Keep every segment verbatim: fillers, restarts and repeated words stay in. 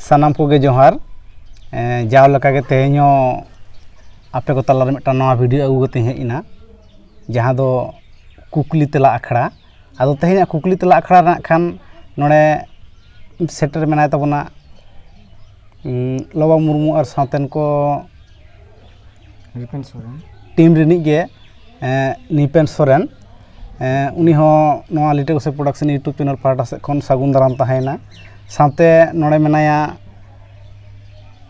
ᱥᱟᱱᱟᱢ ᱠᱚᱜᱮ ᱡᱚᱦᱟᱨ᱾ ᱮᱸ, ᱡᱟᱣ ᱞᱮᱠᱟᱜᱮ ᱛᱮᱦᱮᱧ ᱦᱚᱸ ᱟᱯᱮ ᱠᱚ ᱛᱟᱞᱟᱨᱮ ᱢᱤᱫᱴᱟᱝ ᱱᱟᱣᱟ ᱵᱷᱤᱰᱤᱭᱳ ᱟᱹᱜᱩ ᱠᱟᱛᱮᱧ ᱦᱮᱡ ᱮᱱᱟ, ᱡᱟᱦᱟᱸ ᱫᱚ ᱠᱩᱠᱞᱤ ᱛᱮᱞᱟ ᱟᱠᱷᱲᱟ᱾ ᱟᱫᱚ ᱛᱮᱦᱮᱧᱟᱜ ᱠᱩᱠᱞᱤ ᱛᱮᱞᱟ ᱟᱠᱷᱲᱟ ᱨᱮᱱᱟᱜ ᱠᱷᱟᱱ ᱱᱚᱰᱮ ᱥᱮᱴᱮᱨ ᱢᱮᱱᱟᱭ ᱛᱟᱵᱚᱱᱟ, ᱩᱸ, ᱞᱚᱵᱟ ᱢᱩᱨᱢᱩ ᱟᱨ ᱥᱟᱶᱛᱮᱱ ᱠᱚ ᱱᱤᱯᱮᱱ ᱥᱚᱨᱮᱱ᱾ ᱴᱤᱢ ᱨᱤᱱᱤᱡ ᱜᱮ, ᱮᱸ, ᱱᱤᱯᱮᱱ ᱥᱚᱨᱮᱱ᱾ ᱮᱸ, ᱩᱱᱤ ᱦᱚᱸ ᱱᱚᱣᱟ ᱞᱤᱴᱟᱹ ᱜᱚᱥᱮ ᱯᱨᱚᱰᱟᱠᱥᱚᱱ YouTube ᱪᱮᱱᱮᱞ ᱯᱟᱦᱴᱟ ᱥᱮᱫ ᱠᱷᱚᱱ ᱥᱟᱹᱜᱩᱱ ᱫᱟᱨᱟᱢ ᱛᱟᱦᱮᱸᱭᱮᱱᱟ᱾ ᱥᱟᱶᱛᱮ ᱱᱚᱰᱮ ᱢᱮᱱᱟᱭᱟ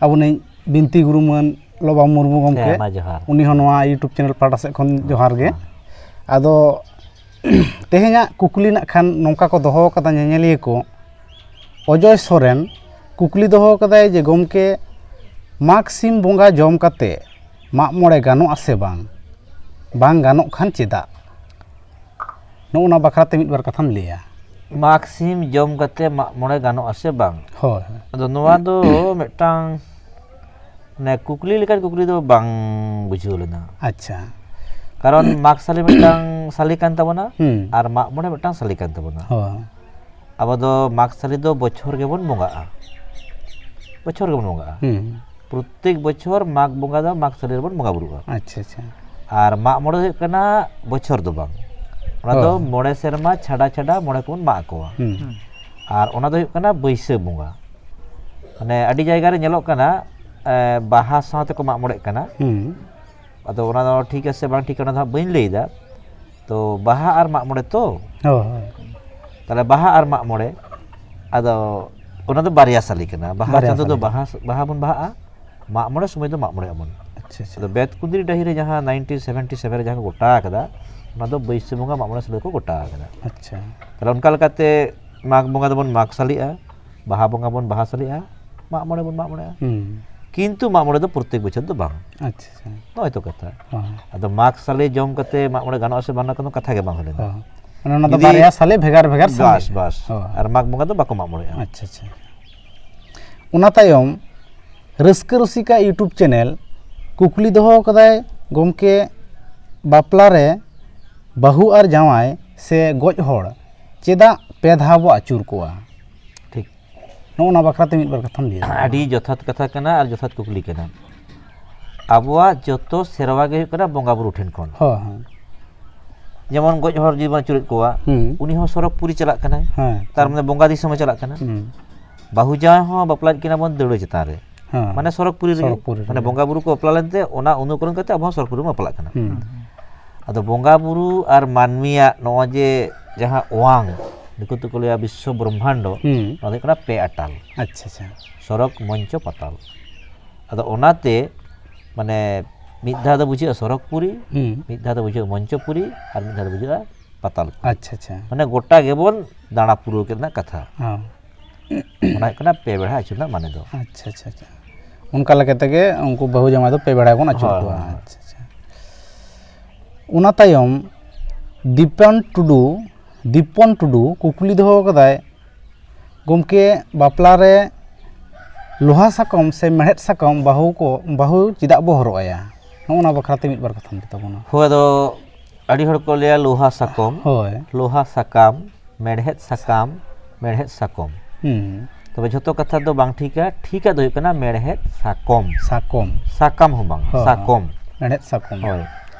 ᱟᱵᱚᱱᱤᱡ ᱵᱤᱱᱛᱤ ᱜᱩᱨᱩ ᱢᱟᱹᱱ ᱞᱚᱵᱟ ᱢᱩᱨᱢᱩ ᱜᱚᱢᱠᱮ᱾ ᱦᱮᱸ, ᱢᱟ ᱡᱚᱦᱟᱨ᱾ ᱩᱱᱤ ᱦᱚᱸ ᱱᱚᱣᱟ YouTube ᱪᱮᱱᱮᱞ ᱯᱟᱦᱴᱟ ᱥᱮᱫ ᱠᱷᱚᱱ ᱡᱚᱦᱟᱨ ᱜᱮ᱾ ᱟᱫᱚ ᱛᱮᱦᱮᱧᱟᱜ ᱠᱩᱠᱞᱤ ᱱᱟᱜ ᱠᱷᱟᱱ ᱱᱚᱝᱠᱟ ᱠᱚ ᱫᱚᱦᱚ ᱟᱠᱟᱫᱟ ᱧᱮᱧᱮᱞᱤᱭᱟᱹ ᱠᱚ, ᱚᱡᱚᱭ ᱥᱚᱨᱮᱱ ᱠᱩᱠᱞᱤ ᱫᱚᱦᱚ ᱟᱠᱟᱫᱟᱭ ᱡᱮ, "ᱜᱚᱢᱠᱮ, ᱢᱟᱜᱽ ᱥᱤᱢ ᱵᱚᱸᱜᱟ ᱡᱚᱢ ᱠᱟᱛᱮ ᱢᱟᱜ ᱢᱚᱬᱮ ᱜᱟᱱᱚᱜᱼᱟ ᱥᱮ ᱵᱟᱝ? ᱵᱟᱝ ᱜᱟᱱᱚᱜ ᱠᱷᱟᱱ ᱪᱮᱫᱟᱜ?" ᱱᱚᱜᱼᱚ ᱱᱟ ᱵᱟᱠᱷᱨᱟ ᱛᱮ ᱢᱤᱫ ᱵᱟᱨ ᱠᱟᱛᱷᱟᱢ ᱞᱟᱹᱭᱟ᱾ ᱢᱟᱜᱽ ᱥᱤᱢ ᱡᱚᱢ ᱠᱟᱛᱮ ᱢᱟᱜ ᱢᱚᱬᱮ ᱜᱟᱱᱚᱜᱼᱟ ᱥᱮ ᱵᱟᱝ? ᱦᱳᱭ, ᱦᱳᱭ᱾ ᱟᱫᱚ ᱱᱚᱣᱟ ᱫᱚ ᱢᱤᱫᱴᱟᱝ, ᱢᱟᱱᱮ, ᱠᱩᱠᱞᱤ ᱞᱮᱠᱟᱱ ᱠᱩᱠᱞᱤ ᱫᱚ ᱵᱟᱝ ᱵᱩᱡᱷᱟᱹᱣ ᱞᱮᱱᱟ᱾ ᱟᱪᱪᱷᱟ᱾ ᱠᱟᱨᱚᱱ ᱢᱟᱜᱽ ᱥᱟᱞᱮ ᱢᱤᱫᱴᱟᱝ ᱥᱟᱞᱮ ᱠᱟᱱ ᱛᱟᱵᱚᱱᱟ ᱦᱩᱸ᱾ ᱟᱨ ᱢᱟᱜ ᱢᱚᱬᱮ ᱢᱤᱫᱴᱟᱝ ᱥᱟᱞᱮ ᱠᱟᱱ ᱛᱟᱵᱚᱱᱟ᱾ ᱦᱳᱭ᱾ ᱟᱵᱚ ᱫᱚ ᱢᱟᱜᱽ ᱥᱟᱞᱮ ᱫᱚ ᱵᱚᱪᱷᱚᱨ ᱜᱮᱵᱚᱱ ᱵᱚᱸᱜᱟᱜᱼᱟ, ᱵᱚᱪᱷᱚᱨ ᱜᱮᱵᱚᱱ ᱵᱚᱸᱜᱟᱜᱼᱟ᱾ ᱦᱩᱸ᱾ ᱯᱨᱚᱛᱮᱠ ᱵᱚᱪᱷᱚᱨ ᱢᱟᱜᱽ ᱵᱚᱸᱜᱟ ᱫᱚ ᱢᱟᱜᱽ ᱥᱟᱞᱮ ᱨᱮᱵᱚᱱ ᱵᱚᱸᱜᱟ ᱵᱩᱨᱩᱜᱼᱟ᱾ ᱟᱪᱪᱷᱟ, ᱟᱪᱪᱷᱟ᱾ ᱟᱨ ᱢᱟᱜ ᱢᱚᱬᱮ ᱫᱚ ᱦᱩᱭᱩᱜ ᱠᱟᱱᱟ ᱵᱚᱪᱷᱚᱨ ᱫᱚ ᱵᱟᱝ, ᱚᱱᱟ ᱫᱚ ᱦᱳᱭ᱾ ᱢᱚᱬᱮ ᱥᱮᱨᱢᱟ ᱪᱷᱟᱰᱟ ᱪᱷᱟᱰᱟ ᱢᱚᱬᱮ ᱠᱚᱵᱚᱱ ᱢᱟᱜ ᱟᱠᱚᱣᱟ᱾ ᱦᱩᱸ᱾ ᱟᱨ ᱚᱱᱟ ᱫᱚ ᱦᱩᱭᱩᱜ ᱠᱟᱱᱟ ᱵᱟᱹᱭᱥᱟᱹᱠᱷ ᱵᱚᱸᱜᱟ, ᱢᱟᱱᱮ, ᱟᱹᱰᱤ ᱡᱟᱭᱜᱟ ᱨᱮ ᱧᱮᱞᱚᱜ ᱠᱟᱱᱟ, ᱮ, ᱵᱟᱦᱟ ᱥᱟᱶ ᱛᱮᱠᱚ ᱢᱟᱜ ᱢᱚᱬᱮᱜ ᱠᱟᱱᱟ᱾ ᱦᱩᱸ᱾ ᱟᱫᱚ ᱚᱱᱟ ᱫᱚ ᱴᱷᱤᱠ ᱟᱥᱮ ᱵᱟᱝ ᱴᱷᱤᱠ, ᱚᱱᱟ ᱫᱚ ᱦᱟᱸᱜ ᱵᱟᱹᱧ ᱞᱟᱹᱭ ᱮᱫᱟ᱾ ᱛᱚ, ᱵᱟᱦᱟ ᱟᱨ ᱢᱟᱜ ᱢᱚᱬᱮ ᱛᱚ, ᱦᱳᱭ, ᱦᱳᱭ᱾ ᱛᱟᱦᱚᱞᱮ ᱵᱟᱦᱟ ᱟᱨ ᱢᱟᱜ ᱢᱚᱬᱮ, ᱟᱫᱚ ᱚᱱᱟ ᱫᱚ ᱵᱟᱨᱭᱟ ᱥᱟᱞᱮ ᱠᱟᱱᱟ᱾ ᱵᱟᱦᱟ ᱵᱟᱨᱭᱟ ᱪᱟᱸᱫᱚ ᱫᱚ ᱥᱟᱞᱮ᱾ ᱵᱟᱦᱟ, ᱵᱟᱦᱟ ᱵᱚᱱ ᱵᱟᱦᱟᱜᱼᱟ, ᱢᱟᱜ ᱢᱚᱬᱮ ᱥᱚᱢᱚᱭ ᱫᱚ ᱢᱟᱜ ᱢᱚᱬᱮ ᱟᱵᱚᱱ᱾ ᱟᱪᱪᱷᱟ, ᱟᱪᱪᱷᱟ᱾ ᱟᱫᱚ ᱵᱮᱛᱠᱩᱸᱫᱽᱨᱤ ᱰᱟᱹᱦᱤ ᱨᱮ ᱡᱟᱦᱟᱸ nineteen seventy seven ᱨᱮ ᱡᱟᱦᱟᱸ ᱠᱚ ᱜᱚᱴᱟ ᱟᱠᱟᱫᱟ, ᱚᱱᱟ ᱫᱚ ᱵᱟᱹᱭᱥᱟᱹᱠᱷ ᱵᱚᱸᱜᱟ ᱢᱟᱜ ᱢᱚᱬᱮ ᱥᱚᱢᱚᱭ ᱠᱚ ᱜᱚᱴᱟ ᱟᱠᱟᱫᱟ᱾ ᱟᱪᱪᱷᱟ᱾ ᱛᱟᱦᱚᱞᱮ ᱚᱱᱠᱟ ᱞᱮᱠᱟᱛᱮ ᱢᱟᱜᱽ ᱵᱚᱸᱜᱟ ᱫᱚᱵᱚᱱ ᱢᱟᱜᱽ ᱥᱟᱞᱮᱜᱼᱟ, ᱵᱟᱦᱟ ᱵᱚᱸᱜᱟ ᱵᱚᱱ ᱵᱟᱦᱟ ᱥᱟᱞᱮᱜᱼᱟ, ᱢᱟᱜ ᱢᱚᱬᱮ ᱵᱚᱱ ᱢᱟᱜ ᱢᱚᱬᱮᱜᱼᱟ᱾ ᱦᱩᱸ᱾ ᱠᱤᱱᱛᱩ ᱢᱟᱜ ᱢᱚᱬᱮ ᱫᱚ ᱯᱨᱚᱛᱮᱠ ᱵᱚᱪᱷᱚᱨ ᱫᱚ ᱵᱟᱝ᱾ ᱟᱪᱪᱷᱟ, ᱟᱪᱪᱷᱟ᱾ ᱱᱚᱜᱼᱚᱭ ᱛᱚ ᱠᱟᱛᱷᱟ᱾ ᱦᱚᱸ᱾ ᱟᱫᱚ ᱢᱟᱜᱽ ᱥᱟᱞᱮ ᱡᱚᱢ ᱠᱟᱛᱮ ᱢᱟᱜ ᱢᱚᱬᱮ ᱜᱟᱱᱚᱜᱼᱟ ᱥᱮ ᱵᱟᱝ, ᱚᱱᱟ ᱠᱳᱱᱳ ᱠᱟᱛᱷᱟ ᱜᱮ ᱵᱟᱝ ᱦᱩᱭ ᱞᱮᱱᱟ᱾ ᱦᱚᱸ᱾ ᱢᱟᱱᱮ ᱚᱱᱟ ᱫᱚ ᱡᱩᱫᱤ ᱵᱟᱨᱭᱟ ᱥᱟᱞᱮ ᱵᱷᱮᱜᱟᱨ ᱵᱷᱮᱜᱟᱨ ᱥᱟᱞᱮ᱾ ᱵᱟᱥ, ᱵᱟᱥ᱾ ᱦᱚᱸ᱾ ᱟᱨ ᱢᱟᱜᱽ ᱵᱚᱸᱜᱟ ᱫᱚ ᱵᱟᱠᱚ ᱢᱟᱜ ᱢᱚᱬᱮᱜᱼᱟ᱾ ᱟᱪᱪᱷᱟ, ᱟᱪᱪᱷᱟ᱾ ᱚᱱᱟ ᱛᱟᱭᱚᱢ ᱨᱟᱹᱥᱠᱟᱹ ᱨᱩᱥᱤᱠᱟ YouTube ᱪᱮᱱᱮᱞ ᱠᱩᱠᱞᱤ ᱫᱚᱦᱚ ᱠᱟᱫᱟᱭ, "ᱜᱚᱢᱠᱮ, ᱵᱟᱯᱞᱟ ᱨᱮ ᱵᱟᱹᱦᱩ ᱟᱨ ᱡᱟᱶᱟᱭ ᱥᱮ ᱜᱚᱡ ᱦᱚᱲ ᱪᱮᱫᱟᱜ ᱯᱮ ᱫᱷᱟᱣ ᱵᱚ ᱟᱹᱪᱩᱨ ᱠᱚᱣᱟ?" ᱴᱷᱤᱠ᱾ ᱱᱚᱜᱼᱚ ᱱᱚᱣᱟ ᱵᱟᱠᱷᱨᱟ ᱛᱮ ᱢᱤᱫ ᱵᱟᱨ ᱠᱟᱛᱷᱟᱢ ᱞᱟᱹᱭᱟ᱾ ᱟᱹᱰᱤ ᱡᱚᱛᱷᱟᱛ ᱠᱟᱛᱷᱟ ᱠᱟᱱᱟ ᱟᱨ ᱡᱚᱛᱷᱟᱛ ᱠᱩᱠᱞᱤ ᱠᱟᱱᱟ᱾ ᱟᱵᱚᱣᱟᱜ ᱡᱚᱛᱚ ᱥᱮᱨᱣᱟ ᱜᱮ ᱦᱩᱭᱩᱜ ᱠᱟᱱᱟ ᱵᱚᱸᱜᱟ ᱵᱩᱨᱩ ᱴᱷᱮᱱ ᱠᱷᱚᱱ᱾ ᱦᱳᱭ, ᱦᱳᱭ᱾ ᱡᱮᱢᱚᱱ ᱜᱚᱡ ᱦᱚᱲ ᱡᱩᱫᱤ ᱵᱚᱱ ᱟᱹᱪᱩᱨᱮᱫ ᱠᱚᱣᱟ, ᱦᱩᱸ᱾ ᱩᱱᱤ ᱦᱚᱸ ᱥᱚᱨᱚᱜᱽᱯᱩᱨᱤ ᱪᱟᱞᱟᱜ ᱠᱟᱱᱟᱭ᱾ ᱦᱮᱸ᱾ ᱛᱟᱨ ᱢᱟᱱᱮ ᱵᱚᱸᱜᱟ ᱫᱤᱥᱚᱢᱮ ᱪᱟᱞᱟᱜ ᱠᱟᱱᱟ᱾ ᱦᱩᱸ᱾ ᱵᱟᱹᱦᱩ ᱡᱟᱶᱟᱭ ᱦᱚᱸ ᱵᱟᱯᱞᱟᱭᱮᱫ ᱠᱤᱱᱟ ᱵᱚᱱ ᱫᱟᱹᱣᱲᱟᱹ ᱪᱮᱛᱟᱱ ᱨᱮ᱾ ᱦᱮᱸ᱾ ᱢᱟᱱᱮ ᱥᱚᱨᱚᱜᱽᱯᱩᱨᱤ ᱨᱮᱜᱮ᱾ ᱥᱚᱨᱚᱜᱽᱯᱩᱨᱤ ᱢᱟᱱᱮ ᱨᱮᱜᱮ᱾ ᱵᱚᱸᱜᱟ ᱵᱩᱨᱩ ᱠᱚ ᱵᱟᱯᱞᱟ ᱞᱮᱱᱛᱮ ᱚᱱᱟ ᱚᱱᱩᱠᱚᱨᱚᱱ ᱠᱟᱛᱮ ᱟᱵᱚ ᱦᱚᱸ ᱥᱚᱨᱚᱜᱽᱯᱩᱨᱤ ᱵᱚᱱ ᱵᱟᱯᱞᱟᱜ ᱠᱟᱱᱟ᱾ ᱦᱩᱸ᱾ ᱟᱫᱚ ᱵᱚᱸᱜᱟ ᱵᱩᱨᱩ ᱟᱨ ᱢᱟᱹᱱᱢᱤᱭᱟᱜ ᱱᱚᱜᱼᱚᱭ ᱡᱮ ᱡᱟᱦᱟᱸ ᱚᱣᱟᱝ, ᱫᱤᱠᱩ ᱛᱮᱠᱚ ᱞᱟᱹᱭᱟ ᱵᱤᱥᱥᱚ ᱵᱨᱚᱦᱢᱟᱱᱰᱚ, ᱦᱩᱸ᱾ ᱱᱚᱣᱟ ᱫᱚ ᱦᱩᱭᱩᱜ ᱠᱟᱱᱟ ᱯᱮ ᱟᱴᱟᱞ᱾ ᱟᱪᱪᱷᱟ, ᱟᱪᱪᱷᱟ᱾ ᱥᱚᱨᱚᱜᱽ, ᱢᱚᱧᱪᱚ, ᱯᱟᱛᱟᱞ᱾ ᱟᱫᱚ ᱚᱱᱟᱛᱮ ᱢᱟᱱᱮ ᱢᱤᱫ ᱫᱷᱟᱣ ᱫᱚ ᱵᱩᱡᱷᱟᱹᱜᱼᱟ ᱥᱚᱨᱚᱜᱽᱯᱩᱨᱤ, ᱦᱩᱸ᱾ ᱢᱤᱫ ᱫᱷᱟᱣ ᱫᱚ ᱵᱩᱡᱷᱟᱹᱜᱼᱟ ᱢᱚᱧᱪᱚᱯᱩᱨᱤ, ᱟᱨ ᱢᱤᱫ ᱫᱷᱟᱣ ᱫᱚ ᱵᱩᱡᱷᱟᱹᱜᱼᱟ ᱯᱟᱛᱟᱞᱯᱩᱨᱤ᱾ ᱟᱪᱪᱷᱟ, ᱟᱪᱪᱷᱟ᱾ ᱢᱟᱱᱮ ᱜᱚᱴᱟ ᱜᱮᱵᱚᱱ ᱫᱟᱬᱟ ᱯᱩᱨᱟᱹᱣ ᱠᱮᱫ ᱨᱮᱱᱟᱜ ᱠᱟᱛᱷᱟ᱾ ᱦᱚᱸ᱾ ᱚᱱᱟ ᱦᱩᱭᱩᱜ ᱠᱟᱱᱟ ᱯᱮ ᱵᱮᱲᱟ ᱟᱹᱪᱩᱨ ᱨᱮᱱᱟᱜ ᱢᱟᱱᱮ ᱫᱚ᱾ ᱟᱪᱪᱷᱟ, ᱟᱪᱪᱷᱟ, ᱟᱪᱪᱷᱟ᱾ ᱚᱱᱠᱟ ᱞᱮᱠᱟ ᱛᱮᱜᱮ ᱩᱱᱠᱩ ᱵᱟᱹᱦᱩ ᱡᱟᱶᱟᱭ ᱫᱚ ᱯᱮ ᱵᱮᱲᱟ ᱵᱚᱱ ᱟᱹᱪᱩᱨ ᱦᱳᱭ, ᱠᱚᱣᱟ᱾ ᱦᱳᱭ᱾ ᱟᱪᱪᱷᱟ, ᱟᱪᱪᱷᱟ᱾ ᱚᱱᱟ ᱛᱟᱭᱚᱢ ᱫᱤᱯᱚᱱ ᱴᱩᱰᱩ, ᱫᱤᱯᱚᱱ ᱴᱩᱰᱩ ᱠᱩᱠᱞᱤ ᱫᱚᱦᱚ ᱠᱟᱫᱟᱭ, ᱜᱚᱢᱠᱮ, ᱵᱟᱯᱞᱟ ᱨᱮ ᱞᱳᱦᱟ ᱥᱟᱠᱚᱢ ᱥᱮ ᱢᱮᱲᱦᱮᱫ ᱥᱟᱠᱚᱢ ᱵᱟᱹᱦᱩ ᱠᱚ, ᱵᱟᱹᱦᱩ ᱪᱮᱫᱟᱜ ᱵᱚ ᱦᱚᱨᱚᱜ ᱟᱭᱟ? ᱱᱚᱜᱼᱚ ᱱᱚᱣᱟ ᱵᱟᱠᱷᱨᱟ ᱛᱮ ᱢᱤᱫ ᱵᱟᱨ ᱠᱟᱛᱷᱟᱢ ᱞᱟᱹᱭ ᱛᱟᱵᱚᱱᱟ᱾ ᱦᱳᱭ, ᱟᱫᱚ ᱟᱹᱰᱤ ᱦᱚᱲ ᱠᱚ ᱞᱟᱹᱭᱟ ᱞᱳᱦᱟ ᱥᱟᱠᱚᱢ, ᱦᱳᱭ᱾ ᱞᱳᱦᱟ ᱥᱟᱠᱟᱢ, ᱢᱮᱲᱦᱮᱫ ᱥᱟᱠᱟᱢ, ᱢᱮᱲᱦᱮᱫ ᱥᱟᱠᱚᱢ᱾ ᱦᱩᱸ᱾ ᱛᱚᱵᱮ ᱡᱷᱚᱛᱚ ᱠᱟᱛᱷᱟ ᱫᱚ ᱵᱟᱝ ᱴᱷᱤᱠᱟ, ᱴᱷᱤᱠᱟᱜ ᱫᱚ ᱦᱩᱭᱩᱜ ᱠᱟᱱᱟ ᱢᱮᱲᱦᱮᱫ ᱥᱟᱠᱚᱢ᱾ ᱥᱟᱠᱚᱢ᱾ ᱥᱟᱠᱟᱢ ᱦᱚᱸ ᱵᱟᱝ, ᱦᱳᱭ᱾ ᱥᱟᱠᱚᱢ᱾ ᱢᱮᱲᱦᱮᱫ ᱥᱟᱠᱚᱢ᱾ ᱦᱳᱭ᱾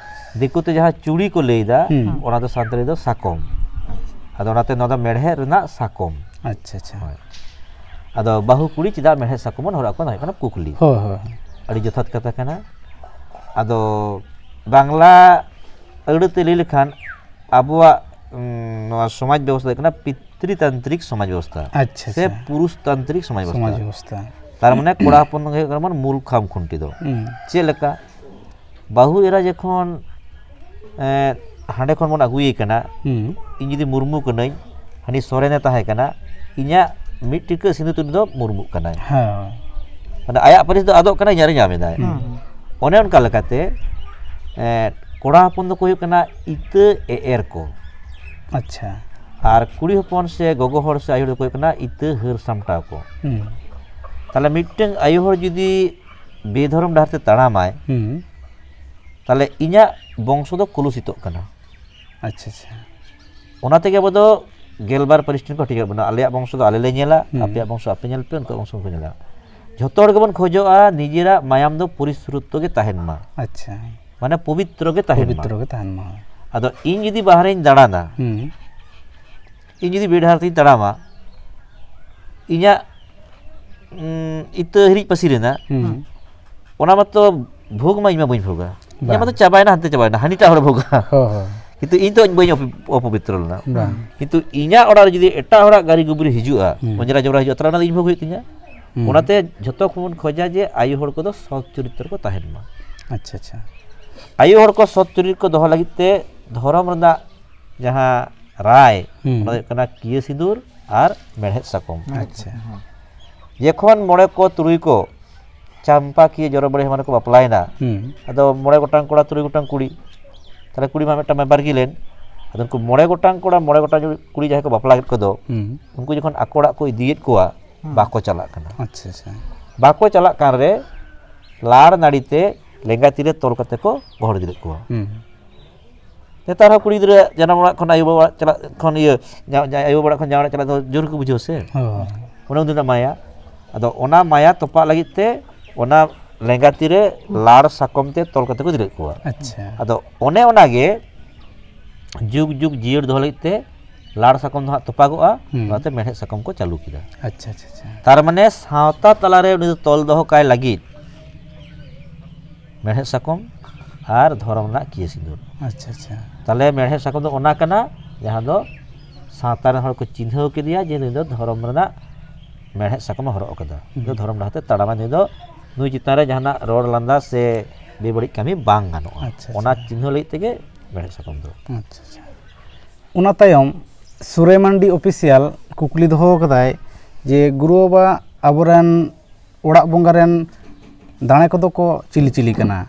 ᱫᱤᱠᱩ ᱛᱮ ᱡᱟᱦᱟᱸ ᱪᱩᱲᱤ ᱠᱚ ᱞᱟᱹᱭᱫᱟ, ᱦᱩᱸ᱾ ᱚᱱᱟ ᱫᱚ ᱥᱟᱱᱛᱟᱲᱤ ᱫᱚ ᱥᱟᱠᱚᱢ᱾ ᱟᱫᱚ ᱚᱱᱟᱛᱮ ᱱᱚᱣᱟ ᱫᱚ ᱢᱮᱲᱦᱮᱫ ᱨᱮᱱᱟᱜ ᱥᱟᱠᱚᱢ᱾ ᱟᱪᱪᱷᱟ, ᱟᱪᱪᱷᱟ᱾ ᱦᱳᱭ᱾ ᱟᱫᱚ ᱵᱟᱹᱦᱩ ᱠᱩᱲᱤ ᱪᱮᱫᱟᱜ ᱢᱮᱲᱦᱮᱫ ᱥᱟᱠᱚᱢ ᱵᱚᱱ ᱦᱚᱨᱚᱜ ᱟᱠᱚᱣᱟ, ᱚᱱᱟ ᱦᱩᱭᱩᱜ ᱠᱟᱱᱟ ᱠᱩᱠᱞᱤ᱾ ᱦᱳᱭ, ᱦᱳᱭ᱾ ᱟᱹᱰᱤ ᱡᱚᱛᱷᱟᱛ ᱠᱟᱛᱷᱟ ᱠᱟᱱᱟ᱾ ᱟᱫᱚ ᱵᱟᱝᱞᱟ ᱟᱹᱲᱟᱹ ᱛᱮ ᱞᱟᱹᱭ ᱞᱮᱠᱷᱟᱱ ᱟᱵᱚᱣᱟᱜ, ᱩᱸ, ᱱᱚᱣᱟ ᱥᱚᱢᱟᱡᱽ ᱵᱮᱵᱚᱥᱛᱷᱟ ᱦᱩᱭᱩᱜ ᱠᱟᱱᱟ ᱯᱤᱛᱨᱤᱛᱟᱱᱛᱨᱤᱠ ᱥᱚᱢᱟᱡᱽ ᱵᱮᱵᱚᱥᱛᱷᱟ ᱟᱪᱪᱷᱟ, ᱥᱮ ᱟᱪᱪᱷᱟ᱾ ᱯᱩᱨᱩᱥᱛᱟᱱᱛᱨᱤᱠ ᱥᱚᱢᱟᱡᱽ ᱵᱮᱵᱚᱥᱛᱷᱟ᱾ ᱥᱚᱢᱟᱡᱽ ᱵᱮᱵᱚᱥᱛᱷᱟ᱾ ᱛᱟᱨ ᱢᱟᱱᱮ ᱠᱚᱲᱟ ᱦᱚᱯᱚᱱ ᱫᱚ ᱦᱩᱭᱩᱜ ᱠᱟᱱᱟ ᱵᱚᱱ ᱢᱩᱞ ᱠᱷᱟᱢ ᱠᱷᱩᱱᱴᱤ ᱫᱚ᱾ ᱦᱩᱸ᱾ ᱪᱮᱫ ᱞᱮᱠᱟ? ᱵᱟᱹᱦᱩ ᱮᱨᱟ ᱡᱚᱠᱷᱚᱱ, ᱮᱸ, ᱦᱟᱸᱰᱮ ᱠᱷᱚᱱ ᱵᱚᱱ ᱟᱹᱜᱩᱭᱮ ᱠᱟᱱᱟ, ᱦᱩᱸ᱾ ᱤᱧ ᱡᱩᱫᱤ ᱢᱩᱨᱢᱩ ᱠᱟᱹᱱᱟᱹᱧ, ᱦᱟᱹᱱᱤ ᱥᱚᱨᱮᱱᱮ ᱛᱟᱦᱮᱸ ᱠᱟᱱᱟ, ᱤᱧᱟᱹᱜ ᱢᱤᱫ ᱴᱤᱠᱟᱹ ᱥᱤᱸᱫᱩᱨ ᱛᱮ ᱩᱱᱤ ᱫᱚ ᱢᱩᱨᱢᱩᱜ ᱠᱟᱱᱟᱭ᱾ ᱦᱮᱸ᱾ ᱢᱟᱱᱮ ᱟᱭᱟᱜ ᱯᱟᱹᱨᱤᱥ ᱫᱚ ᱟᱫᱚᱜ ᱠᱟᱱᱟ, ᱤᱧᱟᱹᱜ ᱨᱮ ᱧᱟᱢ ᱮᱫᱟᱭ᱾ ᱦᱩᱸ᱾ ᱚᱱᱮ ᱚᱱᱠᱟ ᱞᱮᱠᱟᱛᱮ, ᱮᱸ, ᱠᱚᱲᱟ ᱦᱚᱯᱚᱱ ᱫᱚᱠᱚ ᱦᱩᱭᱩᱜ ᱠᱟᱱᱟ ᱤᱛᱟᱹ ᱮ ᱮᱨ ᱠᱚ᱾ ᱟᱪᱪᱷᱟ᱾ ᱟᱨ ᱠᱩᱲᱤ ᱦᱚᱯᱚᱱ ᱥᱮ ᱜᱚᱜᱚ ᱦᱚᱲ ᱥᱮ ᱟᱭᱳ ᱦᱚᱲ ᱫᱚᱠᱚ ᱦᱩᱭᱩᱜ ᱠᱟᱱᱟ ᱤᱛᱟᱹ ᱦᱟᱹᱨ ᱥᱟᱢᱴᱟᱣ ᱠᱚ᱾ ᱦᱩᱸ᱾ ᱛᱟᱦᱞᱮ ᱢᱤᱫᱴᱟᱝ ᱟᱭᱳ ᱦᱚᱲ ᱡᱩᱫᱤ ᱵᱮᱫᱷᱚᱨᱚᱢ ᱰᱟᱦᱟᱨ ᱛᱮ ᱛᱟᱲᱟᱢᱟᱭ, ᱦᱩᱸ᱾ ᱛᱟᱦᱞᱮ ᱤᱧᱟᱹᱜ ᱵᱚᱝᱥᱚ ᱫᱚ ᱠᱚᱞᱩᱥᱤᱛᱚᱜ ᱠᱟᱱᱟ᱾ ᱟᱪᱪᱷᱟ, ᱟᱪᱪᱷᱟ᱾ ᱚᱱᱟ ᱛᱮᱜᱮ ᱟᱵᱚ ᱫᱚ ᱜᱮᱞᱵᱟᱨ ᱯᱟᱹᱨᱤᱥ ᱴᱷᱮᱱ ᱠᱚ ᱦᱟᱹᱴᱤᱧ ᱟᱠᱟᱫ ᱵᱚᱱᱟ, ᱟᱞᱮᱭᱟᱜ ᱵᱚᱝᱥᱚ ᱫᱚ ᱟᱞᱮ ᱞᱮ ᱧᱮᱞᱟ, ᱦᱩᱸ᱾ ᱟᱯᱮᱭᱟᱜ ᱵᱚᱝᱥᱚ ᱟᱯᱮ ᱧᱮᱞ ᱯᱮ, ᱩᱱᱠᱩᱣᱟᱜ ᱵᱚᱝᱥᱚ ᱩᱱᱠᱩ ᱧᱮᱞᱟ᱾ ᱡᱷᱚᱛᱚ ᱦᱚᱲ ᱜᱮᱵᱚᱱ ᱠᱷᱚᱡᱚᱜᱼᱟ ᱱᱤᱡᱮᱨᱟᱜ ᱢᱟᱭᱟᱢ ᱫᱚ ᱯᱚᱨᱤᱥᱨᱩᱛᱚ ᱜᱮ ᱛᱟᱦᱮᱱ ᱢᱟ, ᱟᱪᱪᱷᱟ᱾ ᱢᱟᱱᱮ ᱯᱚᱵᱤᱛᱨᱚ ᱜᱮ ᱛᱟᱦᱮᱱ ᱢᱟ᱾ ᱯᱚᱵᱤᱛᱨᱚ ᱜᱮ ᱛᱟᱦᱮᱱ ᱢᱟ᱾ ᱟᱫᱚ ᱤᱧ ᱡᱩᱫᱤ ᱵᱟᱦᱨᱮᱧ ᱫᱟᱬᱟᱱᱟ, ᱦᱩᱸ᱾ ᱤᱧ ᱡᱩᱫᱤ ᱵᱮᱰ ᱦᱟᱨ ᱛᱤᱧ ᱛᱟᱲᱟᱢᱟ, ᱤᱧᱟᱹᱜ, ᱩᱸ, ᱤᱛᱟᱹ ᱦᱤᱨᱤᱡ ᱯᱟᱹᱥᱤᱨ ᱮᱱᱟ, ᱦᱩᱸ᱾ ᱚᱱᱟ ᱢᱟᱛᱚ ᱵᱷᱳᱜᱽ ᱢᱟ ᱤᱧ ᱢᱟ ᱵᱟᱹᱧ ᱵᱷᱳᱜᱟ᱾ ᱤᱧᱟᱹᱜ ᱵᱟᱝ᱾ ᱢᱟᱛᱚ ᱪᱟᱵᱟᱭᱮᱱᱟ, ᱦᱟᱱᱛᱮ ᱪᱟᱵᱟᱭᱮᱱᱟ, ᱦᱟᱹᱱᱤᱴᱟᱜ ᱦᱚᱲ ᱵᱷᱳᱜᱟ᱾ ᱦᱳᱭ, ᱦᱳᱭ᱾ ᱠᱤᱱᱛᱩ ᱤᱧ ᱫᱚ ᱵᱟᱹᱧ ᱚᱯᱚ-, ᱚᱯᱚᱵᱤᱛᱨᱚ ᱞᱮᱱᱟ᱾ ᱵᱟᱝ᱾ ᱠᱤᱱᱛᱩ ᱤᱧᱟᱹᱜ ᱚᱲᱟᱜ ᱨᱮ ᱡᱩᱫᱤ ᱮᱴᱟᱜ ᱦᱚᱲᱟᱜ ᱜᱟᱹᱨᱤ ᱜᱩᱵᱨᱤ ᱦᱤᱡᱩᱜᱼᱟ, ᱦᱩᱸ᱾ ᱚᱸᱡᱽᱨᱟ ᱡᱚᱵᱽᱨᱟ ᱦᱤᱡᱩᱜᱼᱟ, ᱛᱟᱦᱚᱞᱮ ᱚᱱᱟ ᱫᱚ ᱤᱧ ᱵᱷᱳᱜᱽ ᱦᱩᱭᱩᱜ ᱛᱤᱧᱟ᱾ ᱦᱩᱸ᱾ ᱚᱱᱟᱛᱮ ᱡᱷᱚᱛᱚ ᱠᱷᱚᱱ ᱵᱚᱱ ᱠᱷᱚᱡᱟ ᱡᱮ ᱟᱭᱳ ᱦᱚᱲ ᱠᱚᱫᱚ ᱥᱚᱛ ᱪᱚᱨᱤᱛ ᱨᱮᱠᱚ ᱛᱟᱦᱮᱱ ᱢᱟ᱾ ᱟᱪᱪᱷᱟ, ᱟᱪᱪᱷᱟ᱾ ᱟᱭᱳ ᱦᱚᱲ ᱠᱚ ᱥᱚᱛ ᱪᱚᱨᱤᱛ ᱠᱚ ᱫᱚᱦᱚ ᱞᱟᱹᱜᱤᱫ ᱛᱮ ᱫᱷᱚᱨᱚᱢ ᱨᱮᱱᱟᱜ ᱡᱟᱦᱟᱸ ᱨᱟᱭ, ᱦᱩᱸ᱾ ᱚᱱᱟ ᱫᱚ ᱦᱩᱭᱩᱜ ᱠᱟᱱᱟ ᱠᱤᱭᱟᱹ ᱥᱤᱸᱫᱩᱨ ᱟᱨ ᱢᱮᱲᱦᱮᱫ ᱥᱟᱠᱚᱢ᱾ ᱟᱪᱪᱷᱟ᱾ ᱡᱚᱠᱷᱚᱱ ᱢᱚᱬᱮ ᱠᱚ ᱛᱩᱨᱩᱭ ᱠᱚ ᱪᱟᱢᱯᱟ ᱠᱤᱭᱟᱹ ᱡᱚᱨᱚ ᱵᱟᱹᱲᱤ ᱦᱮᱢᱟᱞ ᱨᱮᱠᱚ ᱵᱟᱯᱞᱟᱭᱮᱱᱟ, ᱦᱩᱸ᱾ ᱟᱫᱚ ᱢᱚᱬᱮ ᱜᱚᱴᱟᱝ ᱠᱚᱲᱟ ᱛᱩᱨᱩᱭ ᱜᱚᱴᱟᱝ ᱠᱩᱲᱤ, ᱛᱟᱦᱞᱮ ᱠᱩᱲᱤ ᱢᱟ ᱢᱤᱫᱴᱟᱝ ᱢᱟ ᱵᱟᱨᱜᱤ ᱞᱮᱱ, ᱟᱫᱚ ᱩᱱᱠᱩ ᱢᱚᱬᱮ ᱜᱚᱴᱟᱝ ᱠᱚᱲᱟ ᱢᱚᱬᱮ ᱜᱚᱴᱟᱝ ᱠᱩᱲᱤ ᱡᱟᱦᱟᱸᱭ ᱠᱚ ᱵᱟᱯᱞᱟ ᱠᱮᱫ ᱠᱚᱫᱚ, ᱦᱩᱸ᱾ ᱩᱱᱠᱩ ᱡᱚᱠᱷᱚᱱ ᱟᱠᱚ ᱚᱲᱟᱜ ᱠᱚ ᱤᱫᱤᱭᱮᱫ ᱠᱚᱣᱟ, ᱦᱩᱸ᱾ ᱵᱟᱠᱚ ᱪᱟᱞᱟᱜ ᱠᱟᱱᱟ᱾ ᱟᱪᱪᱷᱟ, ᱟᱪᱪᱷᱟ᱾ ᱵᱟᱠᱚ ᱪᱟᱞᱟᱜ ᱠᱟᱱ ᱨᱮ ᱞᱟᱲ ᱱᱟᱹᱲᱤ ᱛᱮ ᱞᱮᱸᱜᱟ ᱛᱤᱨᱮ ᱛᱚᱞ ᱠᱟᱛᱮ ᱠᱚ ᱜᱚᱦᱚᱲ ᱤᱫᱤ ᱞᱮᱫ ᱠᱚᱣᱟ᱾ ᱦᱩᱸ᱾ ᱱᱮᱛᱟᱨ ᱦᱚᱸ ᱠᱩᱲᱤ ᱜᱤᱫᱽᱨᱟᱹ ᱡᱟᱱᱟᱢ ᱚᱲᱟᱜ ᱠᱷᱚᱱ ᱟᱭᱳ ᱵᱟᱵᱟ ᱚᱲᱟᱜ ᱪᱟᱞᱟᱜ ᱠᱷᱚᱱ ᱤᱭᱟᱹ, ᱡᱟ-, ᱡᱟ-, ᱟᱭᱳ ᱵᱟᱵᱟ ᱚᱲᱟᱜ ᱠᱷᱚᱱ ᱡᱟᱶᱟᱭ ᱚᱲᱟᱜ ᱪᱟᱞᱟᱜ ᱫᱚ ᱡᱳᱨ ᱠᱚ ᱵᱩᱡᱷᱟᱹᱣᱟ ᱥᱮ? ᱦᱳᱭ᱾ ᱚᱱᱮ ᱩᱱ ᱫᱤᱱᱟᱜ ᱢᱟᱭᱟ᱾ ᱟᱫᱚ ᱚᱱᱟ ᱢᱟᱭᱟ ᱛᱚᱯᱟᱜ ᱞᱟᱹᱜᱤᱫ ᱛᱮ ᱚᱱᱟ ᱞᱮᱸᱜᱟ ᱛᱤᱨᱮ ᱞᱟᱲ ᱥᱟᱠᱚᱢ ᱛᱮ ᱛᱚᱞ ᱠᱟᱛᱮ ᱠᱚ ᱤᱫᱤ ᱞᱮᱫ ᱠᱚᱣᱟ᱾ ᱟᱪᱪᱷᱟ᱾ ᱟᱫᱚ ᱚᱱᱮ ᱚᱱᱟ ᱜᱮ ᱡᱩᱜᱽ ᱡᱩᱜᱽ ᱡᱤᱭᱟᱹᱲ ᱫᱚᱦᱚ ᱞᱟᱹᱜᱤᱫ ᱛᱮ ᱞᱟᱲ ᱥᱟᱠᱚᱢ ᱫᱚ ᱦᱟᱸᱜ ᱛᱚᱯᱟᱜᱚᱜᱼᱟ, ᱦᱩᱸ᱾ ᱚᱱᱟᱛᱮ ᱢᱮᱲᱦᱮᱫ ᱥᱟᱠᱚᱢ ᱠᱚ ᱪᱟᱹᱞᱩ ᱠᱮᱫᱟ᱾ ᱟᱪᱪᱷᱟ, ᱟᱪᱪᱷᱟ, ᱟᱪᱪᱷᱟ᱾ ᱛᱟᱨ ᱢᱟᱱᱮ ᱥᱟᱶᱛᱟ ᱛᱟᱞᱟᱨᱮ ᱩᱱᱤ ᱫᱚ ᱛᱚᱞ ᱫᱚᱦᱚ ᱠᱟᱭ ᱞᱟᱹᱜᱤᱫ ᱢᱮᱲᱦᱮᱫ ᱥᱟᱠᱚᱢ ᱟᱨ ᱫᱷᱚᱨᱚᱢ ᱨᱮᱱᱟᱜ ᱠᱤᱭᱟᱹ ᱥᱤᱸᱫᱩᱨ᱾ ᱟᱪᱪᱷᱟ, ᱟᱪᱪᱷᱟ᱾ ᱛᱟᱦᱞᱮ ᱢᱮᱲᱦᱮᱫ ᱥᱟᱠᱚᱢ ᱫᱚ ᱚᱱᱟ ᱠᱟᱱᱟ ᱡᱟᱦᱟᱸ ᱫᱚ ᱥᱟᱶᱛᱟ ᱨᱮᱱ ᱦᱚᱲ ᱠᱚ ᱪᱤᱱᱦᱟᱹᱣ ᱠᱮᱫᱮᱭᱟ ᱡᱮ ᱱᱩᱭ ᱫᱚ ᱫᱷᱚᱨᱚᱢ ᱨᱮᱱᱟᱜ ᱢᱮᱲᱦᱮᱫ ᱥᱟᱠᱚᱢᱮ ᱦᱚᱨᱚᱜ ᱟᱠᱟᱫᱟ, ᱦᱩᱸ᱾ ᱱᱩᱭ ᱫᱚ ᱫᱷᱚᱨᱚᱢ ᱰᱟᱦᱟᱨ ᱛᱮ ᱛᱟᱲᱟᱢᱟ, ᱱᱩᱭ ᱫᱚ, ᱱᱩᱭ ᱪᱮᱛᱟᱱ ᱨᱮ ᱡᱟᱦᱟᱱᱟᱜ ᱨᱚᱲ ᱞᱟᱸᱫᱟ ᱥᱮ ᱵᱮᱵᱟᱹᱲᱤᱡ ᱠᱟᱹᱢᱤ ᱵᱟᱝ ᱜᱟᱱᱚᱜᱼᱟ᱾ ᱟᱪᱪᱷᱟ, ᱚᱱᱟ ᱟᱪᱪᱷᱟ᱾ ᱪᱤᱱᱦᱟᱹ ᱞᱟᱹᱜᱤᱫ ᱛᱮᱜᱮ ᱢᱮᱲᱦᱮᱫ ᱥᱟᱠᱚᱢ ᱫᱚ᱾ ᱟᱪᱪᱷᱟ, ᱟᱪᱪᱷᱟ᱾ ᱚᱱᱟ ᱛᱟᱭᱚᱢ ᱥᱩᱨᱮ ᱢᱟᱱᱰᱤ ᱚᱯᱷᱤᱥᱤᱭᱟᱞ ᱠᱩᱠᱞᱤ ᱫᱚᱦᱚ ᱟᱠᱟᱫᱟᱭ ᱡᱮ, ᱜᱩᱨᱩ ᱵᱟᱵᱟ, ᱟᱵᱚᱨᱮᱱ ᱚᱲᱟᱜ ᱵᱚᱸᱜᱟ ᱨᱮᱱ ᱫᱟᱲᱮ ᱠᱚᱫᱚ ᱠᱚ ᱪᱤᱞᱤ ᱪᱤᱞᱤ ᱠᱟᱱᱟ?